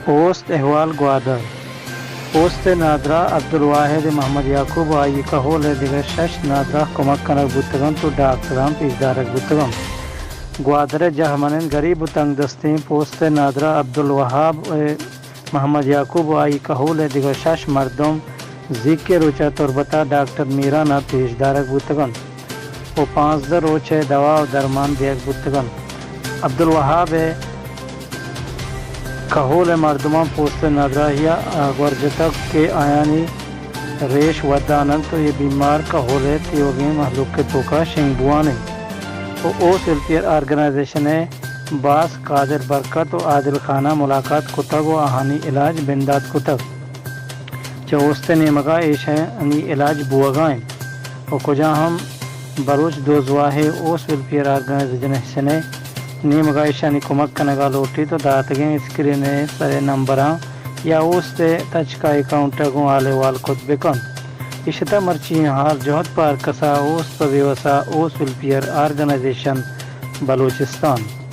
اوست احوال گوادر۔ اوست ءِ نادراہ عبدالواحد ءُ محمد یعقوب ءُ آئی ءِ کہول ءِ دگہ شش نادراہ کمک کنگ بوتگ اَنت ءُ ڈاکٹراں پیش دارگ بوتگ اَنت۔ گوادر ءِ جہمنند گریب ءُ تنگدستیں پوست ءِ نادراہ عبدالوہاب ءُ محمد یعقوب ءُ آئی ءِ کہول ءِ دگہ شش مردم زیکیں روچ ءَ تربت ءَ ڈاکٹر میران ءَ پیش دارگ بوتگ اَنت ءُ پانزدہ روچ ءِ دوا ءُ درمان دیگ بوتگ اَنت۔ عبدالوہاب ءِ کہول ءِ مردماں پوست ءِ نادراہی ءَ گور جتگ کہ آیانی ریش ودان اَنت ءُ اے بیمار کہول ءِ تیوگیں مہلوک ءِ توک ءَ شنگ بوان اِنت ءُ اوست ویلفیئر آرگنائزیشن ءِ باس قادر برکت ءُ عادل خان ءَ ملاقات کتگ ءُ آہانی علاج بندات کتگ۔ چہ اوست ءِ نیمگ ءَ ایشانی علاج بوگ ءَ اِنت ءُ کجا ہم بلوچ دوزواہے اوست ویلفیئر آرگنائزیشن ءِ نیمگ ءَ ایشانی کمک کنگ ءَ لوٹیت ءُ داتگیں اسکرین ءِ سر ءِ نمبراں یا اوست ءِ تچک ءَ اکاؤنٹ ءَ گوں حال احوال کت بہ کنت۔ ایشت ءَ مرچی ایں حال جہد پہ ہرکس ءَ، اوست پہ بیوس ءَ، اوست ویلفیئر آرگنائزیشن بلوچستان۔